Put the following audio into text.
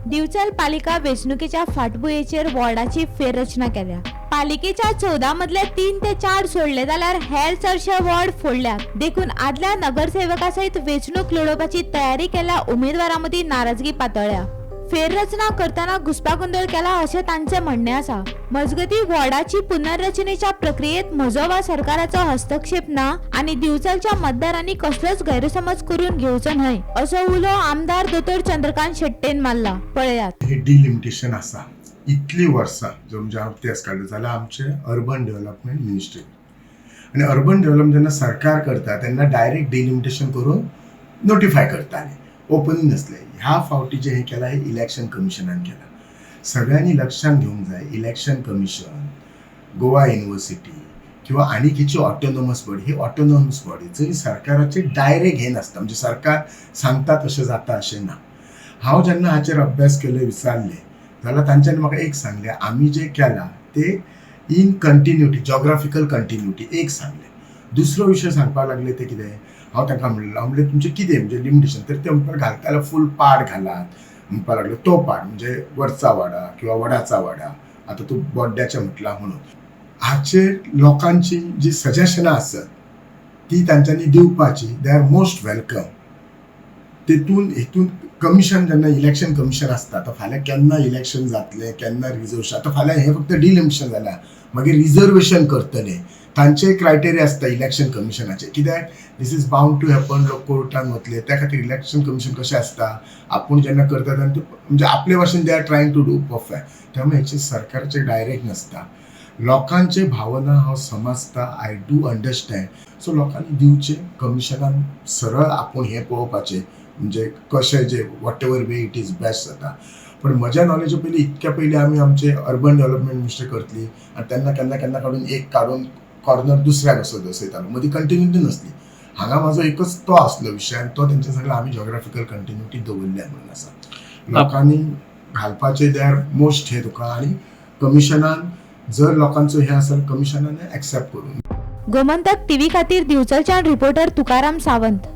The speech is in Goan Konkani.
दिवचल पालिका वेंचणुकेच्या फाटभुंयेचेर वॉर्डाची फेररचना केल्या. पालिकेच्या 14 मदले 3 ते 4 सोडले जाल्यार हेर चडशे वॉर्ड फोडल्यात. देखून आदल्या नगरसेवका सयत वेंचणूक लडोवपाची तयारी केल्ल्या उमेदवारां मदीं नाराजगी पातळ्ळ्या. फेररचना करतना घुस्पागोंदळ केला अशें तांचें म्हणणें आसा. मजगतीं, वॉर्डाची पुनर्रचनेच्या प्रक्रियेत म्हजो वा सरकाराचो हस्तक्षेप ना आनी दिवचलच्या मतदारांनी कसलोच गैरसमज करून घेवचो न्हय, असो उलो आमदार दोतोर चंद्रकांत शेट्येन मारला. पळयात. हे डिलिमिटेशन आसा. इतली वर्सां जर म्हणजे हांव अभ्यास काडलो जाल्यार आमचे अर्बन डेव्हलपमेंट मिनिस्ट्री आनी अर्बन डेव्हलपमेंट जेन्ना सरकार करता तेन्ना डायरेक्ट डिलिमिटेशन करून नोटिफाय करताले, ओपनिंग नासलें. ह्या फावटी जें हें केलां, हें इलेक्शन कमिशनान केलां. सगळ्यांनी लक्षात घेवंक जाय, इलेक्शन कमिशन, गोवा युनिवर्सिटी किंवा आनी खंयची ऑटोनॉमस बॉडी, ही ऑटोनॉमस बॉडी जंय सरकाराचे डायरेक्ट हें नासता, म्हणजे सरकार सांगता तशें जाता अशें ना. हांव जेन्ना हाचेर अभ्यास केलो, विचारलें जाल्यार तांच्यांनी म्हाका एक सांगलें, आमी जें केलां ते इन कंटिन्युटी, जॉग्राफिकल कंटिन्युटी एक सांगलें. दुसरो विशय सांगपाक लागले ते कितें, हांव तांकां म्हणलें, हांव म्हणलें, तुमचें कितें म्हणजे लिमिटेशन? तर ते म्हणपाक घालता जाल्यार फूल पाड घालात म्हणपाक लागले. तो पाड म्हणजे वरचा वाडा किंवा वडाचा वाडा, आतां तूं बोड्ड्याचें म्हटलां म्हणून. हाचेर लोकांची जी सजेशनां आसत ती तांच्यांनी दिवपाची, they are most welcome. तेतून हितून कमिशन जेन्ना इलेक्शन कमिशन आसता, आतां फाल्यां केन्ना इलेक्शन जातलें, केन्ना रिजर्वेशन, आतां फाल्यां हें फक्त डिलिमिटेशन जालां, मागीर रिजर्वेशन करतले, तांचे क्रायटेरिया आसता इलेक्शन कमिशनाचे, कित्याक this is bound to happen. लोक कोर्टान वतले, त्या खातीर इलेक्शन कमिशन कशें आसता, आपूण जेन्ना करता तेन्ना ते म्हणजे आपले भाशेन they are trying to do perfect. त्यामुळे हेचे सरकारचे डायरेक्ट नासता. लोकांचे भावना हांव समजता, I do understand. So लोकांनी दिवचे कमिशनान सरळ आपूण हें पळोवपाचें, म्हणजे कशें जे whatever way it is best जाता. पण म्हज्या नॉलेजा पयलीं, इतक्या पयलीं आमी आमचे अर्बन डेव्हलपमेंट मिनिस्टर करतली आनी तेन्ना केन्ना केन्ना काडून एक काडून कॉर्नर दुसऱ्याक असो दसयतालो, मदीं कंटिन्युटी नासली. हांगा म्हाजो एकच तो आसलो विशय आनी तो तेंच्या सांगला, आमी जॉग्राफिकल कंटिन्युटी दवरल्या म्हणून आसा. लोकांनी घालपाचे, they are most हे तुका आनी कमिशनान जर लोकांचो हें आसा, कमिशनान एक्सेप्ट करून गोमंतक टीव्ही खातीर दिवचलच्यान रिपोर्टर तुकाराम सावंत.